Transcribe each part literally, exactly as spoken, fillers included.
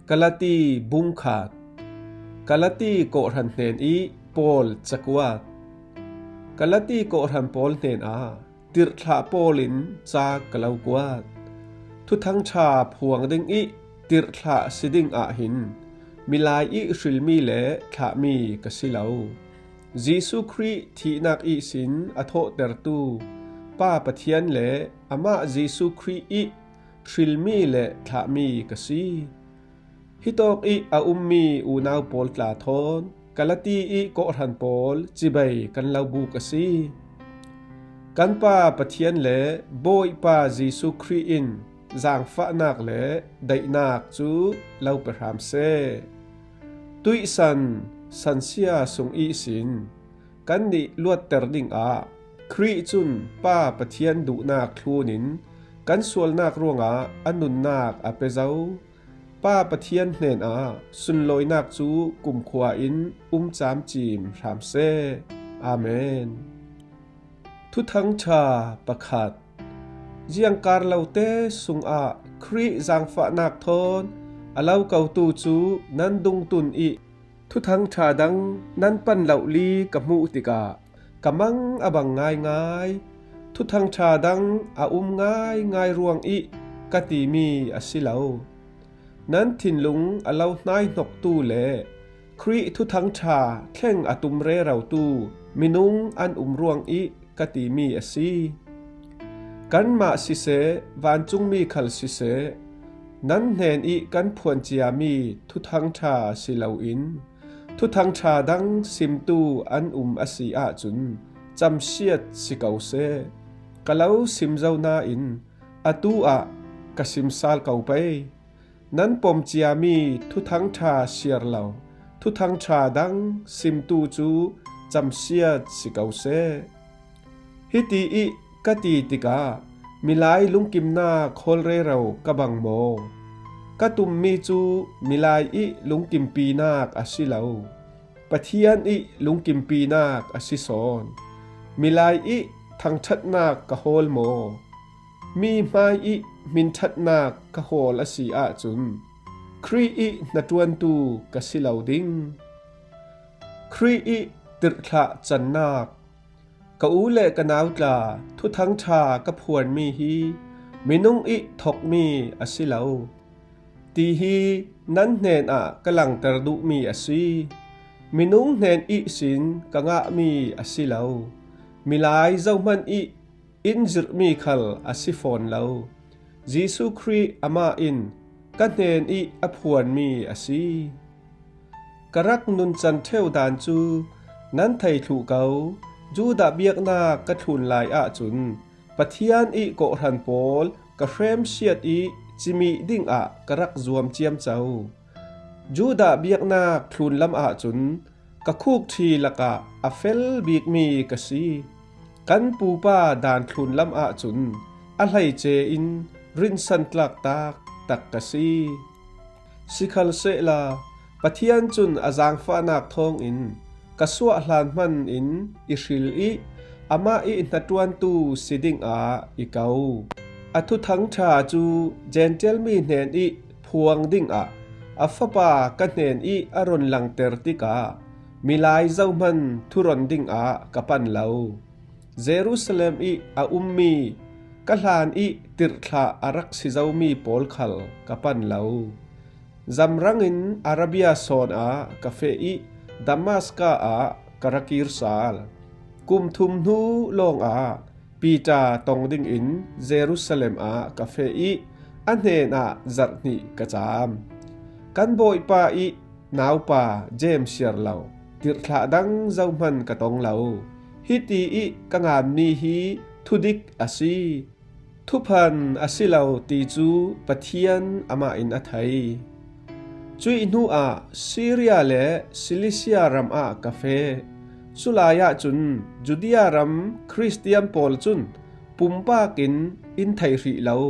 Galati bung khat. Galati kawhhran hnen ih Paul cakuat. Galati kawhhran pawl hnenah tirhthlah pawlin ca ka lo kuat. Thuthang ṭha phuang ding ih tirhthlah si dingah hin milai ih hrilmi le thlahmi ka si lo. Jesuh Khrih thihnak ihsin a thawhtertu Pa Pathian le amah Jesuh Khrih ih hrilmi le thlahmi ka si. Hitawk ih a ummi unau pawl tla thawn Galati ih kawhhran pawl cibai kan lo buk a si. Kan Pa Pathian le Bawipa Jesuh Khrih in zaangfahnak le daihnak cu lo pe hram seh. Tuihsan sansia sung ihsin kannih luatter dingah Khrih cun Pa Pathian duhnak thlunin kan sualnak ruangah a nunnak a pe zo. Pa Pathian hnenah sunlawinak cu kumkhua in um camcim hram seh. Amen. Thuthang ṭha pakhat. Ziangkar lote sungah Khrih zaangfahnak thawn a lo kotu cu nan dungtun ih Thuthang ṭha dang nan pan lohli ka hmuh tikah ka mang a bang ngaingai. Thuthang ṭha dang a um ngaingai ruang ih ka timi a si lo. Nan thinlung a lo hnaihnoktu le Khrih Thuthang ṭha thleng a tum rerotu minung an um ruang ih ka timi a si. Kanmah siseh, vancungmi khal siseh, nan hnen ih kan phuan ciami Thuthang ṭha si loin Thuthang ṭha dang simtu an um a si ahcun camsiat si ko seh. Ka lo sim zo nain atu ah ka sim sal ko pei. Nan pom ciami Thuthang ṭha siar lo Thuthang ṭha dang simtu cu camsiat si ko seh. Hiti ih ka ti tikah milai lungkimnak hawl rero ka bang maw? Ka tummi cu milai ih lungkimpinak a si lo, Pathian ih lungkimpinak a si sawn. Milai ih thangṭhatnak ka hawl maw? Mi hmai ih hminṭhatnak ka hawl a si ahcun Khrih ih hnaṭuantu ka si lo ding. Khrih ih tirhthlah cannak. Ka u le ka nau tla, Thuthang ṭha ka phuanmi hi minung ih thokmi a si lo, ti hi nan hnenah ka langter duhmi a si. Minung hnen ihsin ka ngahmi a si lo, milai zohman ih in zirhmi khal a si fawn lo. Jesuh Khrih amah in ka hnen ih a phuanmi a si. Ka rak nuncan ṭheu dan cu nan thei thluh ko. Judah biaknak ka thlun lai ahcun Pathian ih kawhhran pawl ka hremsiat ih cimih dingah ka rak zuam ciamco. Judah biaknak thlunlam ahcun ka khukṭhi lakah a fel bikmi ka si. Kan pupa daan thlunlam ahcun a hleice in rinsan tlak taktak ka si. Sikhalsehla Pathian cun a zaangfahnak thawngin ka suah hlan hman in i hril ih amah ih hnaṭuantu si dingah i ko. A Thuthang ṭha cu Jentail mi hnen ih phuang dingah a Fapa ka hnen ih a ron langter tikah milai zohman thuron dingah ka pan lo. Jerusalem ih a ummi ka hlan ih tirhthlah a rak si zomi pawl khal ka pan lo. Zamrang in Arabia sawn ah ka feh ih Damaska ah ka ra kir sal. Kum thum hnu lawngah Piter tong dingin Jerusalem ah ka feh ih a hnenah zarh hnih ka caam. Kan Bawipa ih naupa Jeim siar lo tirhthlah dang zohman ka tong lo. Hiti ih ka nganmi hi thudik a si. Thuphan a si lo ti cu Pathian amah in a thei. Cuih hnuah Syria le Cilicia ram ah ka feh. Culai ahcun Judea ram Khristian pawl cun pumpak in in thei hrih lo.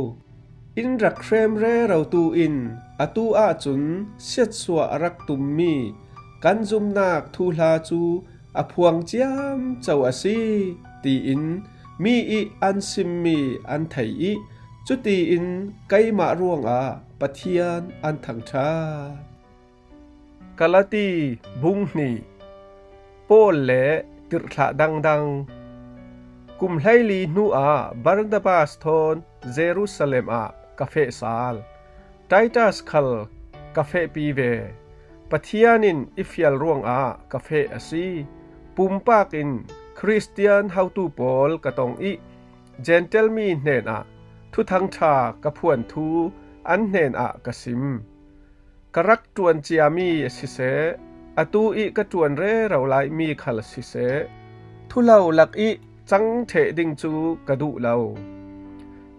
In rak hrem rerotu in atu ahcun siatsuah a rak tummi kan zumnak thuhla cu a phuang ciamco a si, tiin mi ih an simmi an thei ih Cutiin keimah ruangah Pathian an thangṭhat. Galati bung hnih. Paul le tirhthlah dangdang. Kum hleili hnuah Barnabas thawn Jerusalem ah ka feh sal. Titus khal ka fehpi ve. Pathian in i fial ruangah ka feh a si. Pumpak in Khristian hotu pawl ka tong ih Gentile mi hnenah thuthangṭha ka phuan thu an hnenah ka sim. Ka rak ṭuan ciami siseh, atu ih ka ṭuan rero laimi khal siseh, thulo lakih cang ṭheh ding cu ka duh lo.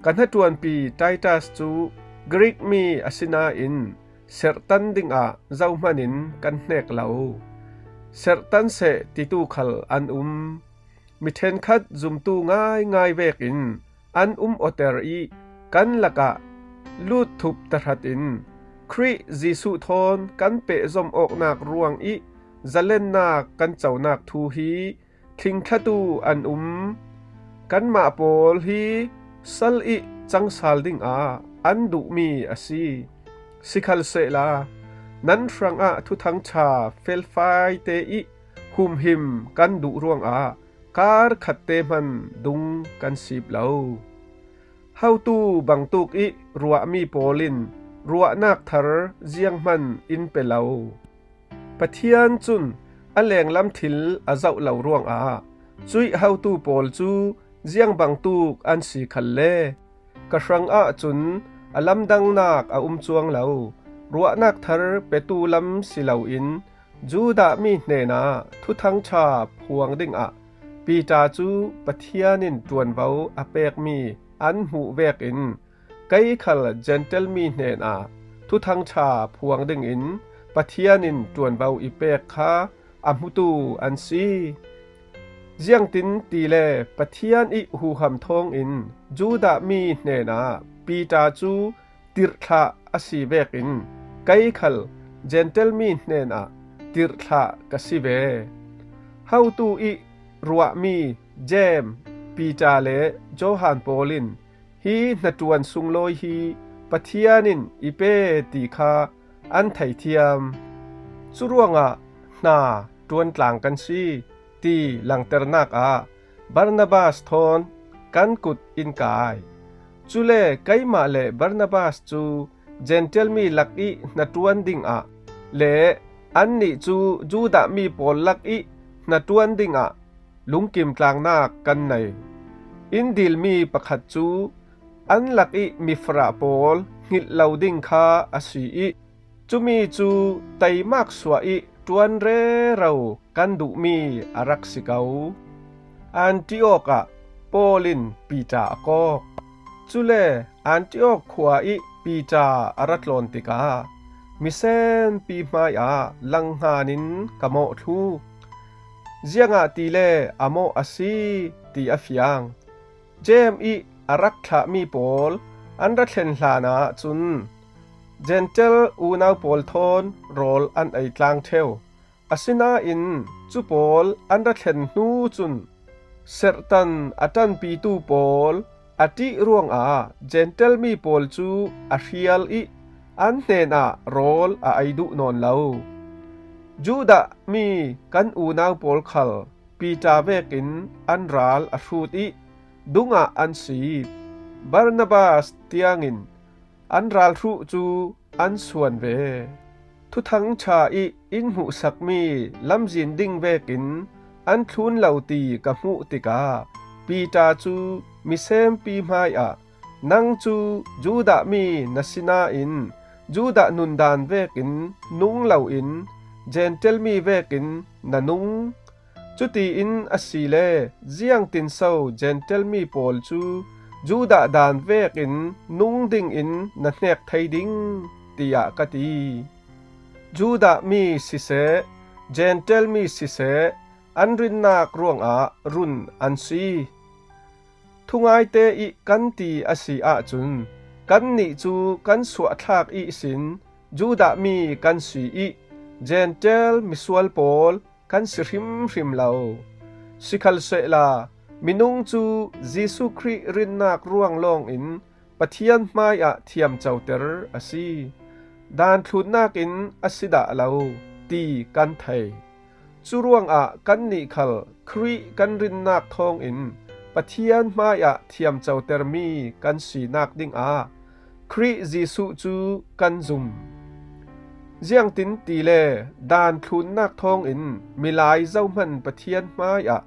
Ka hnaṭuanpi Titus cu Greek mi a si nain serhtan dingah zohman in kan hnek lo. Serhtan seh titu khal an um. Mi ṭhenkhat zumtu ngaingai vekin an um awter ih kan lakah lut thup tahratin Khrih Jesuh thawn kan pehzom awknak ruangih zalennak kan conak thu hi thlingthlatu an um. Kanmah pawl hi sal ih cang sal dingah an duhmi a si. Sikhalsehla nan hrangah thuthangṭha felfaite ih humhim kan duh ruangah kar khatte hman dung kan sip lo. Hotu bangtuk ih ruahmi pawl in ruahnak thar zianghman in pe lo. Pathian cun a lenglam thil a zoh lo ruangah cuih hotu pawl cu ziangbangtuk an si khalle ka hrangah cun a lamdangnak a um cuang lo. Ruahnak thar petu lam si loin Judah mi hnenah thuthangṭha phuang dingah Peter cu Pathian in ṭuanvo a pekmi an hmuh vekin kei khal Gentile mi hnenah thuthangṭha phuang dingin Pathian in ṭuanvo i pek kha a hmutu an si. Ziangtin tile Pathian ih huham thawngin Judah mi hnenah Peter cu tirhthlah a si vekin kei khal Gentile mi hnenah tirhthlah ka si ve. Hotu ih ruahmi James, Peter le Johan pawl in hi hnaṭuan sunglawi hi Pathian in i pe ti kha an theithiam. Curuangah hna ṭuantlang kan si ti langternak ah Barnabas thawn kan kut in kai. Cule keimah le Barnabas cu Gentile mi lakih hnaṭuan dingah le annih cu Judah mi pawl lakih hnaṭuan dingah lungkim tlangnak kan nei. In dilmi pakhat cu an lakih mifarah pawl hngilh lo ding kha a si ih, cumi cu teimak suah ih ṭuan rero kan duhmi a rak si ko. Antiok ah Paul in Peter a kawk. Cule Antiok khua ih Peter a ra tlawn tikah misenpi hmaiah langhngan in ka mawh thluk. Ziangahtile a mawh a si ti a fiang. James ih a rak thlahmi pawl an ra thlen hlan ahcun Gentile unau pawl thawn rawl an ei tlang ṭheu. Asinain cu pawl an ra thlen hnu cun serhtan a ṭanpitu pawl a ṭih ruangah Gentile mi pawl cu a hrial ih an hnenah rawl a ei duh nawn lo. Judah mi kan unau pawl khal Peter vekin an ral a hrut ih dungah an sip. Barnabas tiangin an ralhruh cu an suan ve. Thuthangṭha ih in hmuhsakmi lamzin ding vekin an thlun lo ti ka hmuh tikah Peter cu misenpi hmaiah, "Nang cu Judah mi na si nain Judah nundan vekin nung loin Gentile mi vekin na nung. Cutiin asile ziangtinso Gentile mi pawl cu Judah dan vekin nung dingin na hnek thei ding?" tiah ka ti. Judah mi siseh, Gentile mi siseh, an rinnak ruangah run an si. Thungaite ih kan ti a si ahcun, kannih cu kan suahthlak ihsin Judah mi kan si ih, Gentile misual pawl kan si hrimhrim lo. Sikhalsehla minung cu Jesuh Khrih rinnak ruang lawngin Pathian hmaiah thiamcoter a si. Dan thlunnakin a si dah lo ti kan thei. Curuangah kannih khal Khrih kan rinnak thawngin Pathian hmaiah thiamcotermi kan sinak dingah Khrih Jesuh cu kan zum. Ziangtin tile dan thlunnak thawngin milai zohman Pathian hmaiah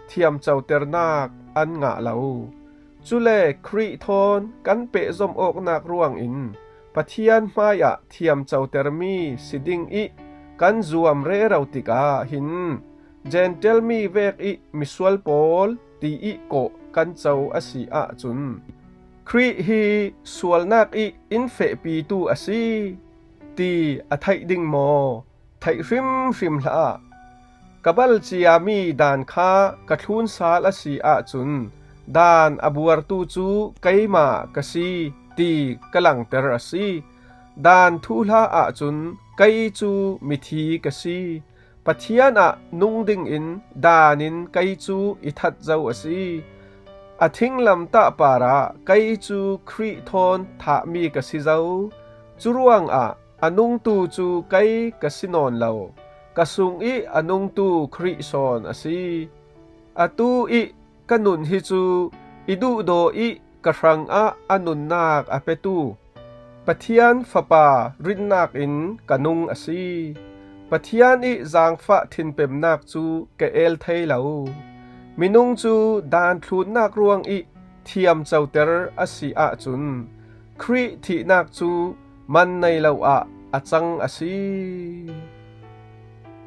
thiamcoternak an ngah lo. Cule Khrih thawn kan pehzom awknak ruangin Pathian hmaiah thiamcotermi si ding ih kan zuam rero tikah hin Jentail mi vek ih misual pawl ti ih kawh kan co a si ahcun Khrih hi sualnak ih in fehpitu a si ti a theih ding maw? Theih hrimhrim hlah. Ka bal ciami dan kha ka thlun sal a si ahcun dan a buartu cu keimah ka si ti ka langter a si. Dan thuhla ahcun kei cu mithi ka si. Pathian ah nung dingin dan in kei cu i that zo a si. A thinglamtah parah kei cu Khrih thawn thahmi ka si zo. Curuangah a nungtu cu kei ka si nawn lo, ka sung ih a nungtu Khrih sawn a si. Atu ih ka nun hi cu i duhdaw ih ka hrangah a nunnak a petu Pathian Fapa rinnak in ka nung a si. Pathian ih zaangfah thinpemnak cu ka el thei lo. Minung cu dan thlunnak ruangih thiamcoter a si ahcun Khrih thihnak cu man nei lo ah a cang a si.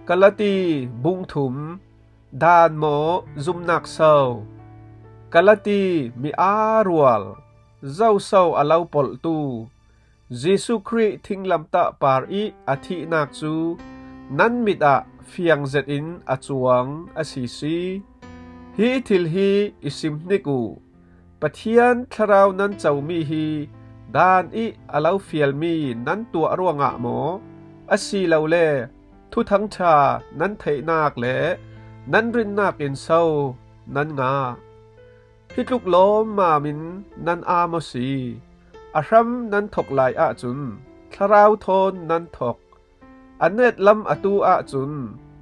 Galati bung thum. Dan maw zumnak so? Galati mi aa rual, zo so a lo polhtu, Jesuh Khrih thinglamtah par ih a thihnak cu nan mit ah fiang zetin a cuang a si si. Hi thil hi i sim hnik uh. Pathian thlarau nan comi hi dan ih a lo fialmi nan tuah ruangah maw? Asilole Thuthang ṭha nan theihnak le nan rinnak in so nan ngah? Hi tluk lawmmam in nan aam aw si. A hram nan thok lai ahcun thlarau thawn nan thok. A netlam atu ahcun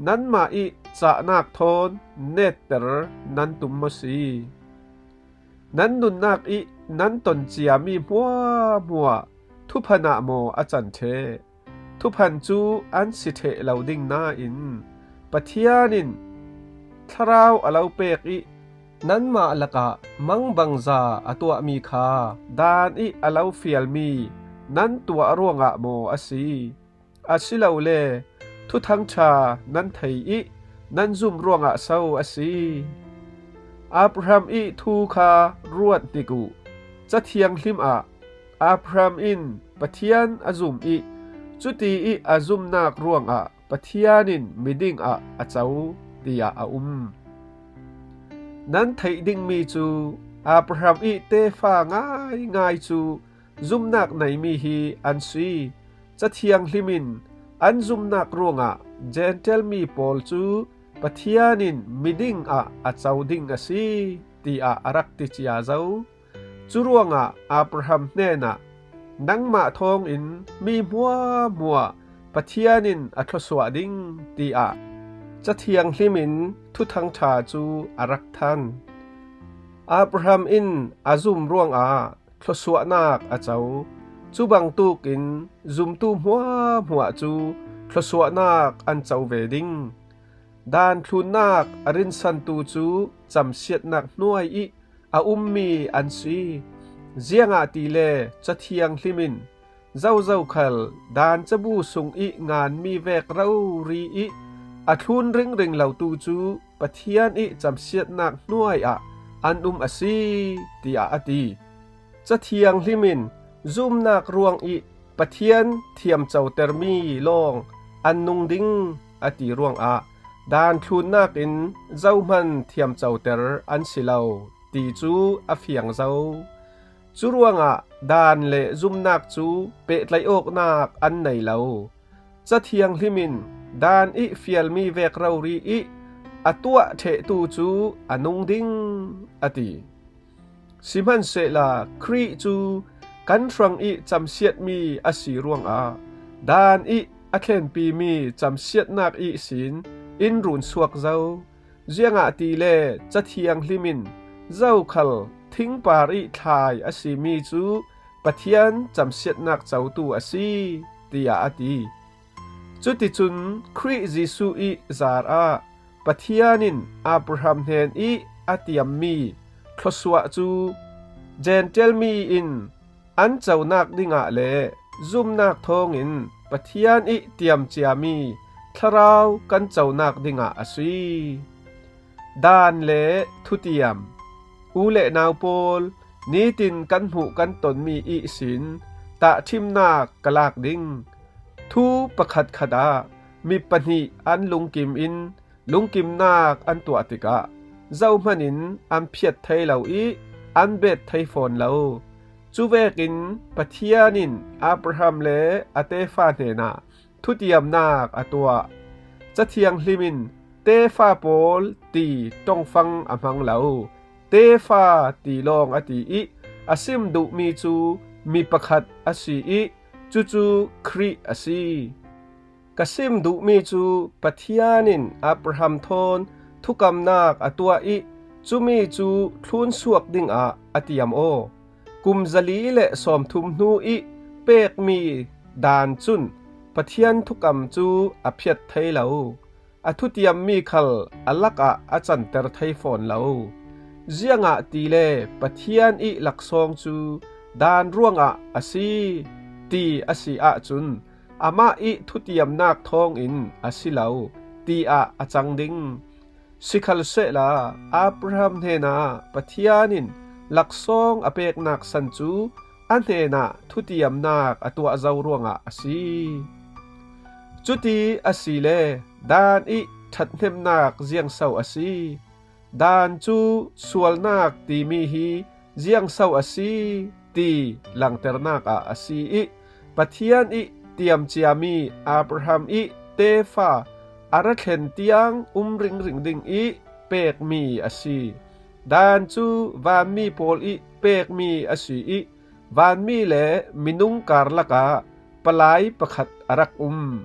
nanmah ih cahnak thawn netter nan tum maw si? Nan nunnak ih nan ton ciami hmuahhmuah thuphan ah maw a can ṭheh? Thuphan cu an si ṭheh lo ding nain Pathian in thlarau a lo pek ih nanmah lakah mangbangza a tuahmi kha dan ih a lo fialmi nan tuah ruangah maw a si? Asilole Thuthang ṭha nan thei ih nan zum ruangah so a si? Abraham ih thu kha ruat hnik uh. Ca thianghlim ah Abraham in Pathian a zum ih cuti ih a zumnak ruangah Pathian in miding ah a co, tiah a um. Nan theih dingmi cu Abraham ih tefa ngaingai cu zumnak neimi hi an si. Ca thianghlim in an zumnak ruangah Jentail mi pawl cu Pathian in miding ah a co ding a si, tiah a rak ti cia zo. Curuangah Abraham hnenah, nangmah thawngin mi hmuahhmuah Pathian in a thluasuah ding, tiah Ca thianghlim in Thuthang ṭha cu a rak than. Abraham in a zum ruangah thluasuahnak a co. Cu bangtuk in zumtu hmuahhmuah cu thluasuahnak an co ve ding. Dan thlunnak a rinsantu cu camsiatnak hnuai ih a ummi an si. Ziangahtile Ca thianghlim in zozo khal dan cabu sung ih nganmi vek rori ih a thlun ringring lotu cu Pathian ih camsiatnak hnuai ah an um a si, tiah a ti. Ca thianghlim in zumnak ruangih Pathian thiamcotermi lawng an nung ding a ti ruangah dan thlunnak in zohman thiamcoter an si lo ti cu a fiang zo. Curuangah dan le zumnak cu pehtlaih awknak an nei lo. Ca thianghlim in dan ih fialmi vek rori ih a tuah ṭhehtu cu a nung ding a ti. Sihmanhsehla Khrih cu kan hrang ih camsiatmi a si ruangah Dan ih a thlenpimi camsiatnak ihsin in runsuak zo. Ziangahtile Ca Thianghlim in zokhal thingpar ih thlai a simi cu Pathian camsiatnak cotu a si, tiah a ti. Cuticun Khrih Jesuh ih zarah Pathian in Abraham hnen ih a tiammi thluasuah cu Jentail mi in an conak dingah le zumnak thawngin Pathian ih tiamciami thlarau kan conak dingah a si. Dan le thutiam. U le nau pawl, nitin kan hmuh kan tonmi ihsin tahṭhimnak ka lak ding. Thu pakhatkhat ah mi pahnih an lungkim in lungkimnak an tuah tikah zohman in an phiat thei lo ih an bet thei fawn lo. Cuvekin Pathian in Abraham le a tefa hnenah thutiamnak a tuah. Ca Thianghlim in tefa pawl ti ṭongfang a hmang lo. Tefa ti lawng a ti ih a sim duhmi cu mi pakhat a si ih cucu Khrih a si. Ka sim duhmi cu Pathian in Abraham thawn thukamnak a tuah ih cumi cu thlunsuak dingah a tiam aw. Kum zali le sawmthum hnu ih pekmi Dan cun Pathian thukam cu a phiat thei lo. A thutiammi khal a lakah a canter thei fawn lo. Ziangahtile Pathian ih laksawng cu Dan ruangah a si, ti a si ahcun amah ih thutiamnak thawngin a si lo, tiah a cang ding. Sikhalsehla Abraham hnenah Pathian in laksawng a peknak san cu a hnenah thutiamnak a tuah zo ruangah a si. Cuti asile Dan ih ṭhathnemnak ziangso a si? Dan cu sualnak timi hi ziangso a si ti langternak ah a si ih Pathian ih tiamciami Abraham ih tefa a ra thlen tiang um ringring ding ih pekmi a si. Dan cu vanmi pawl ih pekmi a si ih vanmi le minung karlak ah palai pakhat a rak um.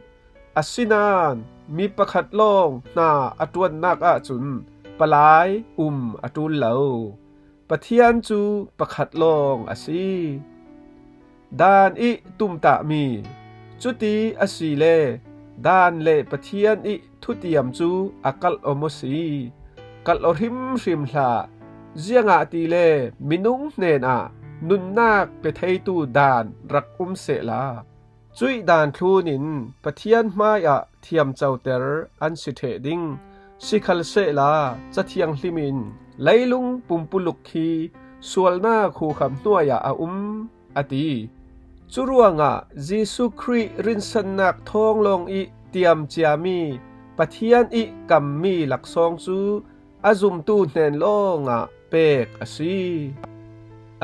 Asinain mi pakhat lawng hna a ṭuannak ahcun palai um a ṭul lo. Pathian cu pakhat lawng a si. Dan ih tumtahmi. Cuti asile Dan le Pathian ih thutiam cu a kalh aw maw si? Kalh aw hrimhrim hlah. Ziangahtile minung hnenah nunnak pe theitu Dan rak um sehla, cuih Dan thlun in Pathian hmaiah thiamcoter an si ṭheh ding. Sikhalsehla Ca Thianghlim in leilung pumpuluk khi sualnak huham hnuai ah a um, a ti. Curuangah Jesuh Khrih rinsannak thawng lawng ih tiamciami Pathian ih kammi laksawng cu a zumtu hnen lawngah pek a si.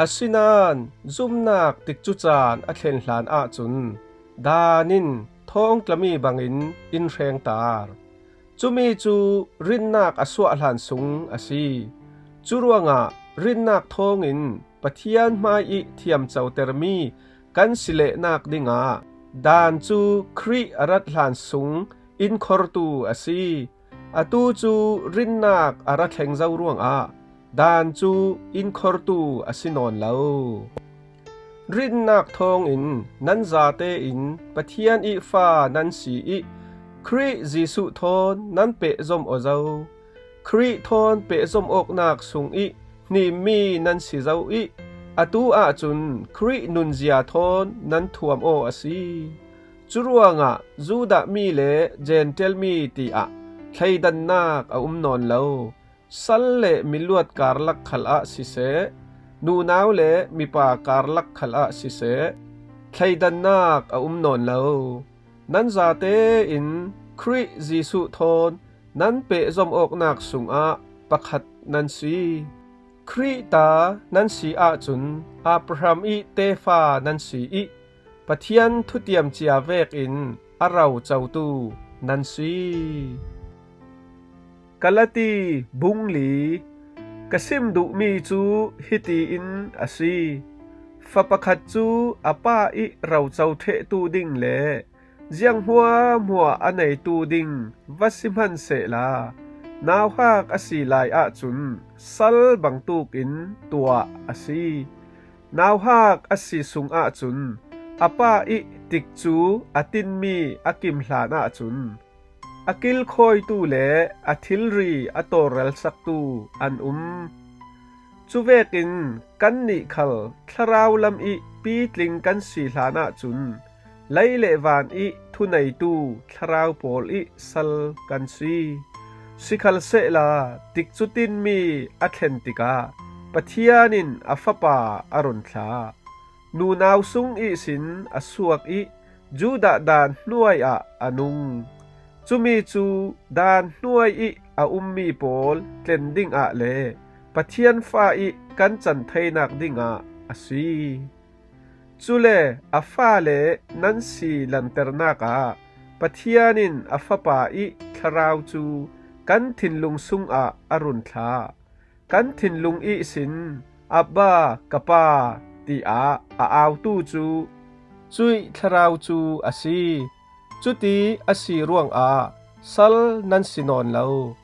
Asinain zumnak tikcu caan a thlen hlan ahcun Dan in thawngtlami bangin in hrengtar. Cumi cu rinnak a suah hlan sung a si. Curuangah rinnak thawngin Pathian hmai ih thiamcotermi kan si lehnak dingah Dan cu Khrih a rat hlan sung inkhortu a si. Atu cu rinnak a ra thleng zo ruangah Dan cu inkhortu a si nawn lo. Rinnak thawngin nan zate in Pathian ih fa nan si ih Khrih Jesuh thawn nan pehzom aw zo. Khrih thawn pehzom awknak sung ih hnimmi nan si zo ih atu ahcun Khrih nunzia thawn nan thuam aw a si. Curuangah Judah mi le Jentail mi tiah thleidannak a um nawn lo. Sal le miluat karlak khalah siseh, nunau le mipa karlak khalah siseh, thleidannak a um nawn lo. Nan zate in Khrih Jesuh thawn nan pehzom awknak sungah pakhat nan si. Khrih ta nan si ahcun Abraham ih tefa nan si ih Pathian thutiam cia vekin a rocotu nan si. Galati bung li. Ka sim duhmi cu hiti in a si: Fa pakhat cu a pa ih roco ṭhehtu ding le ziang hmuahhmuah a neitu ding va si hman sehla, nauhak a si lai ahcun sal bangtuk in tuah a si. Nauhak a si sung ahcun a pa ih tikcu a tinmi a kim hlan ahcun a kilkhawitu le a thilri a tawlrelsaktu an um. Cuvekin kannih khal thlarau lam ih pitling kan si hlan ahcun lei le van ih thuneitu thlarau pawl ih sal kan si. Sikhalsehla tikcu tinmi a thlen tikah Pathian in a Fapa a run thlah. Nunau sung ihsin a suak ih Judah dan hnuai ah a nung. Cumi cu dan hnuai ih a ummi pawl tlen dingah le Pathian fa ih kan can theinak dingah a si. Cule a fale nan si lanternak ah Pathian in a Fapa ih thlarau cu kan thinlung sungah a run thlah. Kan thinlung ihsin, "Abba, ka Pa," tiah a autu cu cuih thlarau cu a si. Cuti a si ruangah sal nan si nawn lo,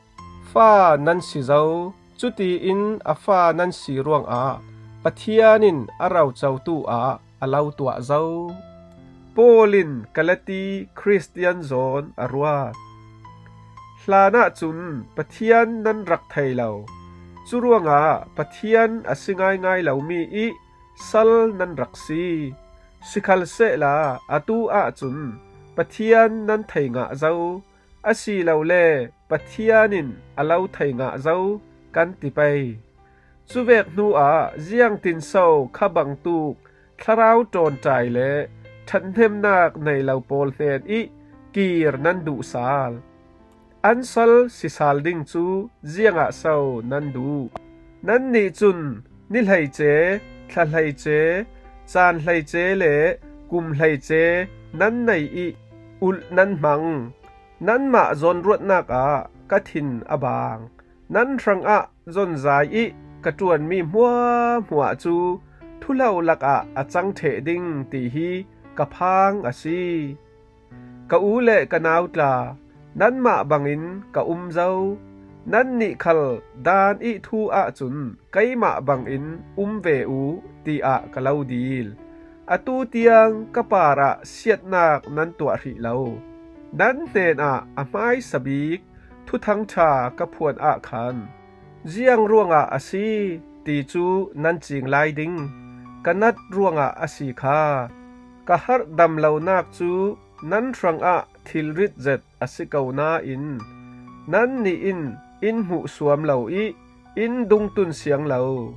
fa nan si zo. Cutiin a fa nan si ruangah Pathian in a rocotu ah a lo tuah zo. Paul in Galati Khristian zawn a ruat. Hlan ahcun Pathian nan rak thei lo. Curuangah Pathian a si ngaingai lomi ih sal nan rak si. Sikhalsehla atu ahcun Pathian nan thei ngah zo, asilole Pathian in a lo thei ngah zo kan ti pei. Cuvek hnuah ziangtinso kha bangtuk thlarau ṭawnṭai le ṭhathnemnak nei lo pawl hnen ih kir nan duh sal. An sal si sal ding cu ziangah so nan duh? Nannih cun ni hleice, thla hleice, caan hleice le kum hleice nan nei ih ulh nan hmang. Nanmah zawnruatnak ah ka thin a baang. Nan hrangah zonzai ih ka ṭuanmi hmuahhmuah cu thulo lakah a cang ṭheh ding ti hi ka phang a si. Ka u le ka nau tla, nanmah bangin ka um zo. Nannih khal dan ih thu ahcun keimah bangin um ve u, tiah ka lo dil. Atu tiang ka parah siatnak nan tuah hrih lo. Nan hnenah a hmaisa bik thuthang ṭha ka phuan ah khan, ziang ruangah a si ti cu nan cing lai ding. Ka nat ruangah a si kha. Ka harhdam lonak cu nan hrangah thilrit zet a si ko nain, nannih in in hmuhsuam lo ih in dungtun siang lo.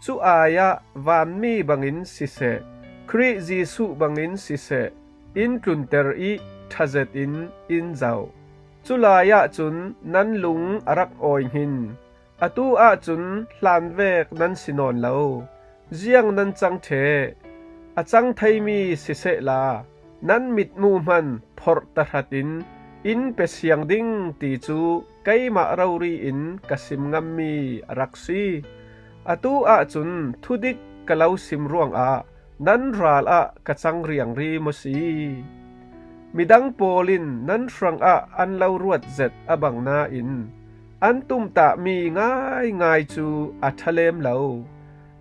Cu ai-ah vanmi bangin siseh, Khrih Jesuh bangin siseh, in tlunter ih ṭha zetin in zoh. Culai ahcun nan lung a rak awi hnin. Atu ahcun hlanvek nan si nawn lo. Ziang nan cang ṭheh? A cang theimi sisehla, nan mitmu hman phorh tahratin in pe siang ding ti cu keimah rori in ka sim ngammi a rak si. Atu ahcun thudik ka lo sim ruangah nan ral ah ka cang riangrim a si. Midang pawl in nan hrangah an lo ruat zet a bang nain, an tumtahmi ngaingai cu a ṭha lem lo.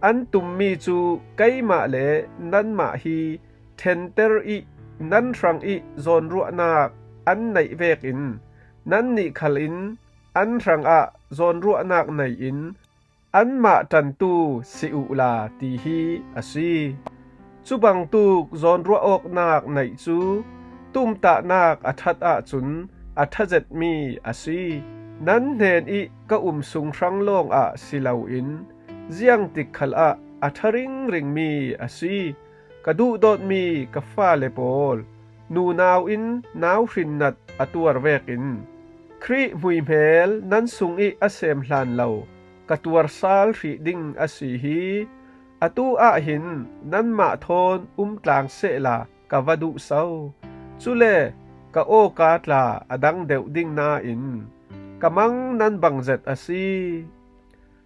An tummi cu keimah le nanmah hi ṭhenter ih nan hrang ih zawnruahnak an neih vekin, nannih khal in an hrangah zawnruahnak nei in anmah ṭantu si uhla ti hi a si. Cu bangtuk zawnruah awknak neih cu tumtahnak a ṭhat ahcun a ṭha zetmi a si. Nan hnen ih ka um sung hrang lawngah si loin ziangtik khalah a ṭha ringringmi a si. Ka duhdawtmi ka fale pawl, nunau in nau hrinnat a tuar vekin Khrih hmuihmel nan sungih a sem hlan lo ka tuarsal hrih ding a si hi. Atu ahhin nanmah thawn um tlang sehla ka va duh so. Cule ka awka tla a dang deuh ding nain ka mang nan bang zet a si.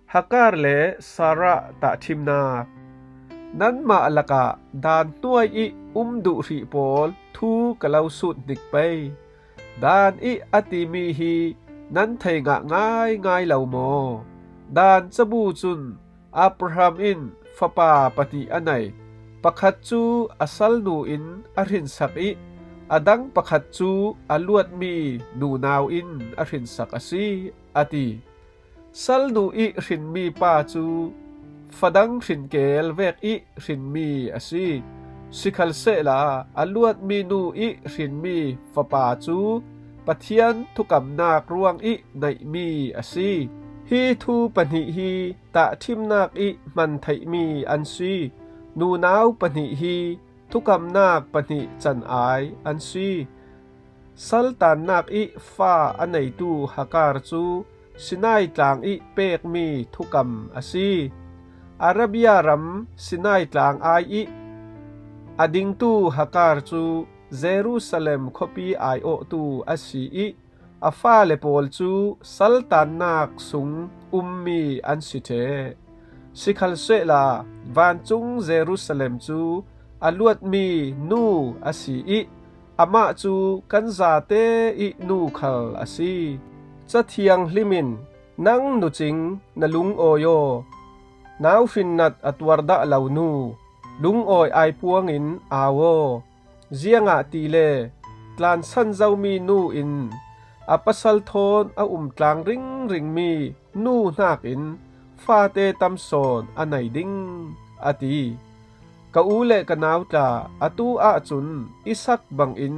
Hagar le Sarah tahṭhimnak. Nanmah lakah daan hnuai ih um duh hrih pawl thu ka lo sut hnik pei. Daan ih a timi hi nan thei ngah ngaingai lo maw? Daan cabu cun Abraham in fapa pahnih a nei. Pakhat cu a salnu in a hrinsak ih a dang pakhat cu a luatmi nunau in a hrinsak a si, a ti. Salnu ih hrinmi pa cu fadang hrin keel vek ih hrinmi a si. Sikhalsehla a luatmi nu ih hrinmi fapa cu Pathian thukamnak ruangih neihmi a si. Hi thu pahnih hi tahṭhimnak ih hman theihmi an si. Nunau pahnih hi thukamnak pahnih can-ai an si. Saltannak ih fa a neitu Hagar cu Sinai tlang ih pekmi thukam a si. Arabia ram Sinai tlang ai ih a dingtu Hagar cu Jerusalem khuapi aiawhtu a si ih a fale pawl cu saltannak sung ummi an si ṭheh. Sikhalsehla vancung Jerusalem cu a luatmi nu a si ih amah cu kan zate ih nu khal a si. Ca Thianghlim in, nang nucing na lungawi aw, nau hrinnat a tuar dah lo nu, lungawi aipuang in au aw. Ziangahtile tlansan zomi nu in a pasal thawn a um tlang ringringmi nu hnakin fate tam sawn a nei ding, a ti. Ka u le ka nau tla, atu ahcun Isak bangin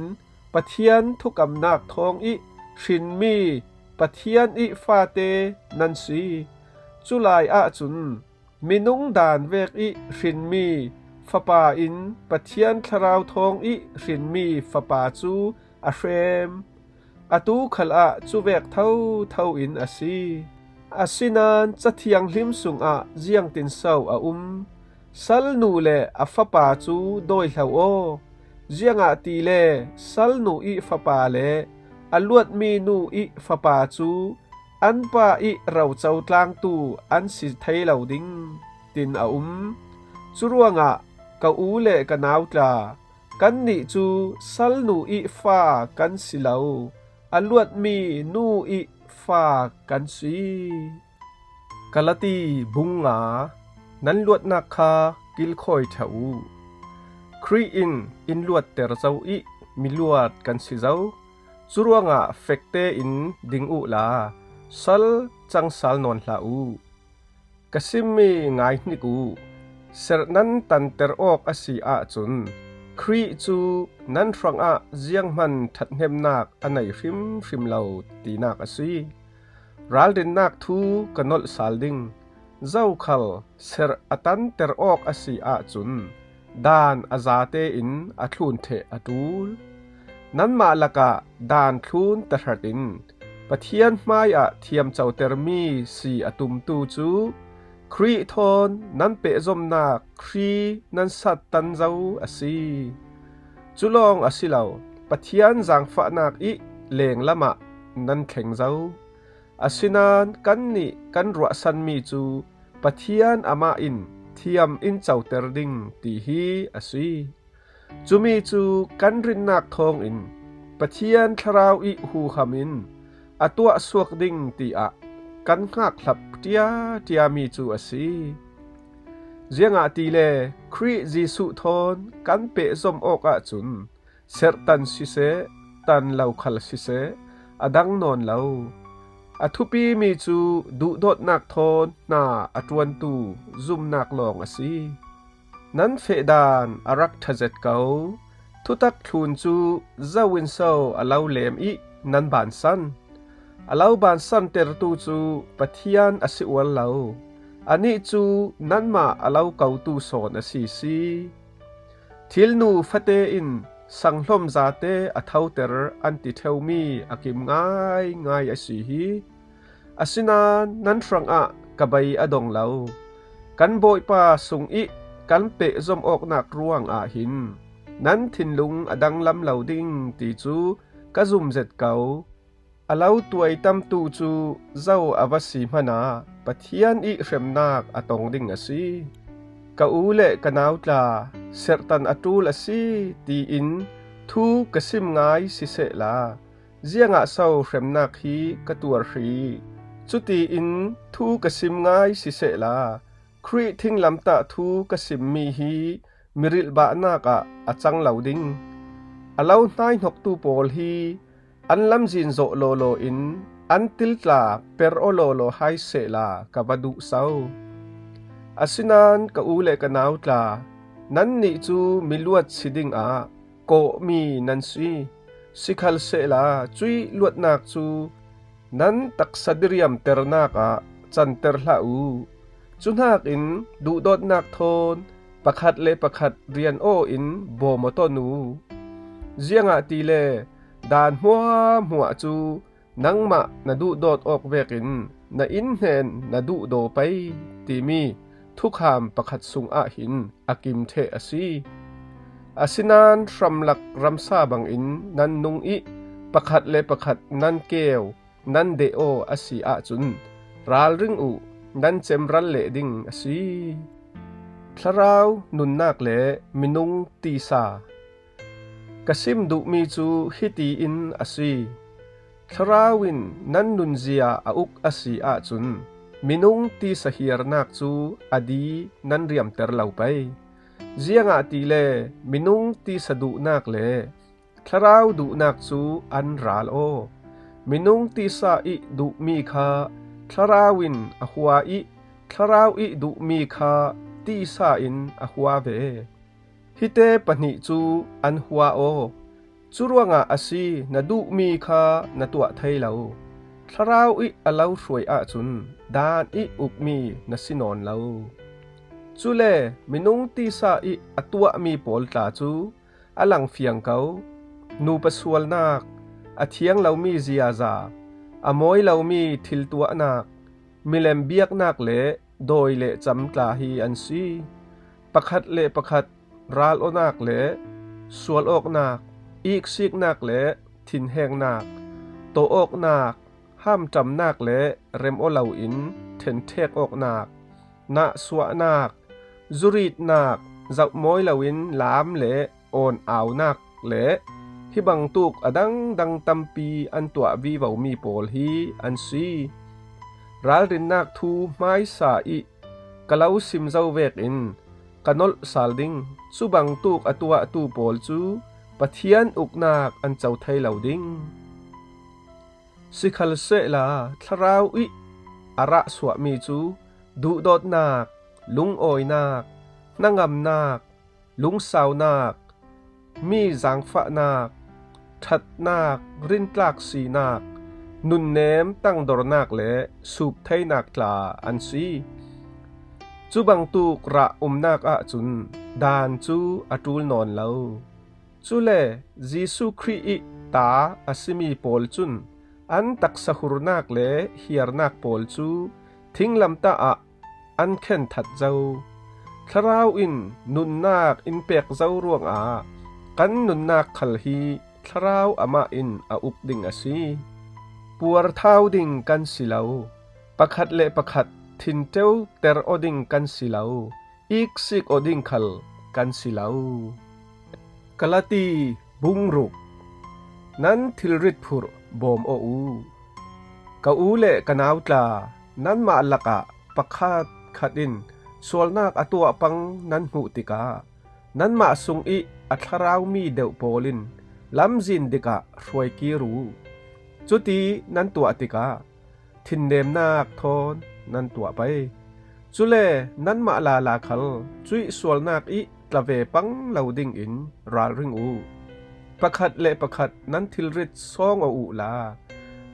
Pathian thukamnak thawng ih hrinmi Pathian ih fate nan si. Culai ahcun minung daan vek ih hrinmi fapa in Pathian thlarau thawng ih hrinmi fapa cu a hrem. Atu khalah cuvek thotho in a si. Asinain Ca Thianghlim sungah ziangtinso a um? Salnu le a fapa cu dawihlo aw, ziangahtile salnu ih fapa le a luatmi nu ih fapa cu an pa ih roco tlangtu an si thei lo ding, tin a um. Curuangah ka u le ka nau tla, kannih cu salnu ih fa kan si lo, a luatmi nu ih fa kan si. Galati bung nga. Nan luatnak kha kilkhawi ṭha u. Khrih in in luatter zo ih miluat kan si zo. Curuangah fekte in ding uhla sal cang sal nawn hlah u. Ka simmi ngai hnik u. Serh nan tanter awk a si ahcun Khrih cu nan hrangah zianghman ṭhathnemnak a nei hrimhrim lo tinak a si. Ralrinnak thu ka nolh sal ding. Zokhal serh a tanter awk a si ahcun daan a zate in a thlun ṭheh a ṭul. Nanmah lakah daan thlun tahratin Pathian hmaiah thiamcotermi si a tumtu cu Khrih thawn nan pehzomnak hri nan sattan zo a si. Cu lawng a si lo, Pathian zaangfahnak ih lenglam ah nan thleng zo. Asinain kannih kan ruahsanmi cu Pathian amah in thiam in coter ding ti hi a si. Cumi cu kan rinnak thawngin Pathian Thlarau ih huham in a tuahsuak ding tiah kan hngakhlap ṭiaṭiami cu a si. Ziangahtile Khrih Jesuh thawn kan pehzom awk ahcun serhtan siseh, tan lo khal siseh, a dang nawn lo. A thupimi cu duhdawtnak thawn hna a ṭuantu zumnak lawng a si. Nan fehdan a rak ṭha zet ko. Thutak thlun cu zo in so a lo lem ih nan bansan? A lo bansantertu cu Pathian a si uar lo. Anih cu nanmah a lo kotu sawn a si si. Thilnu fate in sanghlom zate a thoter an ti ṭheumi a kim ngaingai a si hi. Asinain nan hrangah ka bei a dong lo. Kan Bawipa sungih kan pehzom awknak ruangah hin nan thinlung a danglam lo ding ti cu ka zum zet ko. A lo tuaitamtu cu zo a va si hmanah Pathian ih hremnak a tong ding a si. ka u le ka nau tla, serhtan a ṭul a si, tiin thu ka sim ngai sisehla, ziangah so hremnak hi ka tuar hrih? Cutiin thu ka sim ngai sisehla, Khrih thinglamtah thu ka simmi hi mirilhbahnak ah a cang lo ding. A lo hnaihnoktu pawl hi an lamzin zawh lawlaw in an tiltla per aw lawlaw hai sehla ka va duh so. Asinain ka u le ka nau tla, nannih cu miluat si dingah kawhmi nan si. Sikhalsehla cuih luatnak cu nan taksa diriamternak ah canter hlah u. Cuhnakin duhdawtnak thawn pakhat le pakhat rian aw in bawm aw tawn u. Ziangahtile daan hmuahhmuah cu nangmah na duhdawt awk vekin na innhnen na duhdaw pei timi thukham pakhat sungah hin a kim ṭheh a si. Asinain hramlak ramsa bangin nan nung ih pakhat le pakhat nan keu nan deh aw a si ahcun ralring uh, nan cemral leh ding a si. Thlarau nunnak le minung tisa. Ka sim duhmi cu hiti in a si. Thlarau in nan nunzia a uk a si ahcun minung tisa hiarnak cu a di nan riamter lo pei. Ziangahtile minung tisa duhnak le thlarau duhnak cu an ral aw. Minung tisa ih duhmi kha thlarau in a hua ih thlarau ih duhmi kha tisa in a hua ve. Hite pahnih cu an hua aw. Curuangah a si, na duhmi kha na tuah thei lo. Thlarau ih a lo hruai ahcun daan ih ukmi na si nawn lo. Cule minung tisa ih a tuahmi pawl tla cu a langfiang ko. Nupa sualnak, a thiang lomi ziaza, a mawi lomi thil tuahnak, milem biaknak le dawi le cam tla hi an si. Pakhat le pakhat ral awknak le sual awknak, iksiknak le thinhengnak, tawh awknak, hamṭamnak le rem aw loin ṭhenṭhek awknak, nahsuahnak, zuritnak, zoh mawi loin lam le awn aunak le hi bangtuk a dangdang tampi an tuah vivomi pawl hi an si. Ralrinnak thu hmaisa ih ka lo sim zo vekin ka nolh sal ding. Cu bangtuk a tuahtu pawl cu Pathian uknak an co thei lo ding. Sikhalsehla thlarau ih a rahsuahmi cu duhdawtnak, lungawinak, hnangamnak, lungsaunak, mi zaangfahnak, ṭhatnak, rintlak sinak, nunnem tangdornak le sup theinak tla an si. Cu bangtuk rah umnak ahcun daan cu a ṭul nawn lo. Cule Jesuh Khrih ih ta a simi pawl cun an taksa hurnak le hiarnak pawl cu thinglamtah ah an khen that zo. Thlarau in nunnak in pek zo ruangah kan nunnak khal hi Thlarau amah in a uk ding a si. Puarthau ding kan si lo, pakhat le pakhat thinṭeuter aw ding kan si lo, iksik aw ding khal kan si lo. Galati bungruk. Nan thilrit phurh bawm aw u. Ka u le ka nau tla, nanmah lakah pakhatkhat in sualnak a tuah pang nan hmuh tikah nanmah sungih a thlaraumi deuh pawl in lamzin dikah hruaikir u. Cuti nan tuah tikah thinnemnak thawn nan tuah pei. Cule nanmah lala khal cuih sualnak ih tla ve pang lo dingin ralring u. Pakhat le pakhat nan thilrit sawng aw uhla,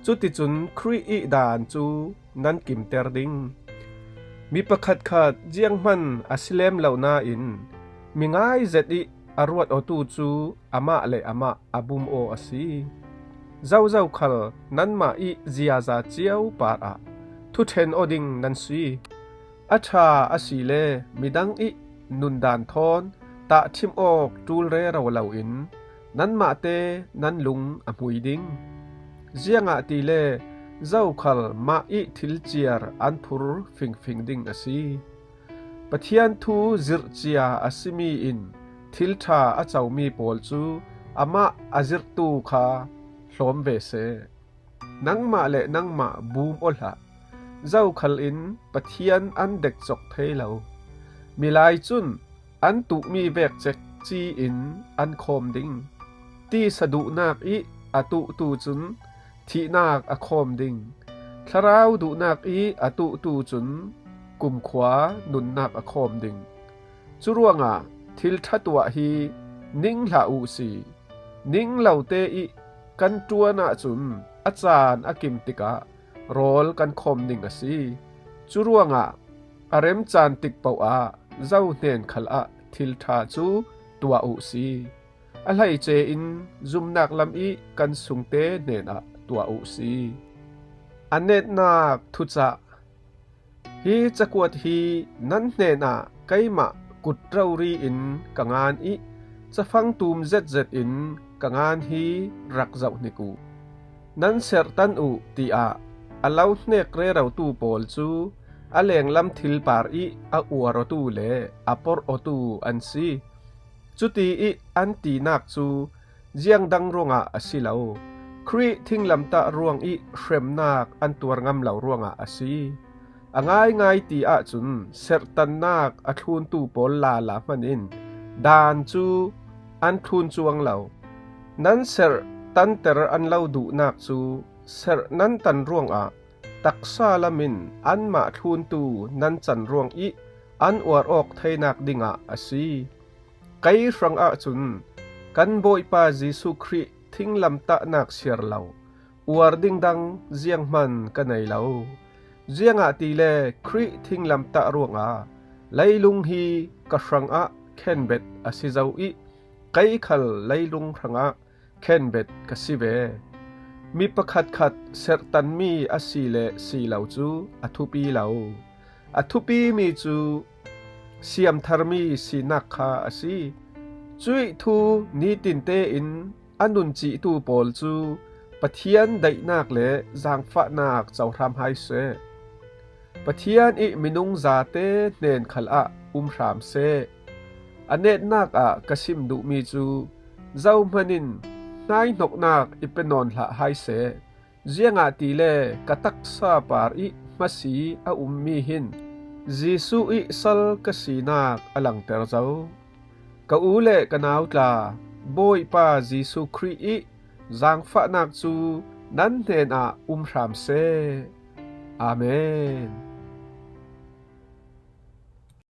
cuticun Khrih ih daan cu nan kimter ding. Mi pakhatkhat zianghman a si lem lo nain mi ngai zet ih a ruat awtu cu amah le amah a bum aw a si. Zozo khal nanmah ih ziaza cio parah thuṭhen aw ding nan si. A ṭha a si le midang ih nundan thawn tahṭhim awk ṭul rero loin nanmahte nan lung a hmui ding. Ziangahtile zokhal mah ih thil ciar an phur fingfing ding a si. Pathian thu zirhcia a simi in thil ṭha a comi pawl cu amah a zirhtu kha hlawm ve seh. Nangmah le nangmah bum aw hlah. Zokhal in Pathian an dekcok thei lo. Milai cun an tuhmi vek cekci in an khawm ding. Tisa duhnak ih a tuhtu cun thihnak a khawm ding. Thlarau duhnak ih a tuhtu cun kumkhua nunnak a khawm ding. Curuangah thil ṭha tuah hi ning hlah uhsi. Ning lote ih kan ṭuan ahcun a caan a kim tikah rawl kan khawm ning a si. Curuangah a rem caan tik paoh ah zo hnen khalah thil ṭha cu tuah uhsi. A hleice in zumnak lam ih kan sungte hnenah tuah uhsi. A netnak thucah. Hi cakuat hi nan hnenah keimah kut rori in ka ngan ih cafang tum zetzet in ka ngan hi rak zoh hnik uh. Nan serhtan uh tiah a lo hnek rerotu pawl cu a lenglam thil par ih a uar awtu le a porh awtu an si. Cuti ih an tinak cu ziang dang ruangah a si lo, Khrih thinglamtah ruang ih hremnak an tuar ngam lo ruangah a si. A ngaingai ti ahcun serhtannak a thluntu pawl lala hman in daan cu an thlun cuang lo. Nan serh tanter an lo duhnak cu serh nan tan ruangah taksa lam in anmah thluntu nan can ruang ih an uar awk theinak dingah a si. Kei hrangah cun kan Bawipa Jesuh Khrih thinglamtahnak siar lo uar ding dang zianghman ka nei lo. Ziangahtile Khrih thinglamtah ruangah leilung hi ka hrangah khenbet a si zo ih kei khal leilung hrangah khenbet ka si ve. Mi pakhatkhat serhtanmi a si le si lo cu a thupi lo. A thupimi cu siamtharmi sinak kha a si. Cuih thu nitin tein a nuncihtu pawl cu Pathian daihnak le zaangfahnak cohram hai seh. Pathian ih minung zate hnen khalah um hram seh. A netnak ah ka sim duhmi cu zohman in hnaihnoknak i pe nawn hlah hai seh. Ziangahtile ka taksa par ih hmasi a ummi hin Jesuh ih sal ka sinak a langter zo. Ka u le ka nau tla, Bawipa Jesuh Khrih ih zaangfahnak cu nan hnenah um hram seh. Amen.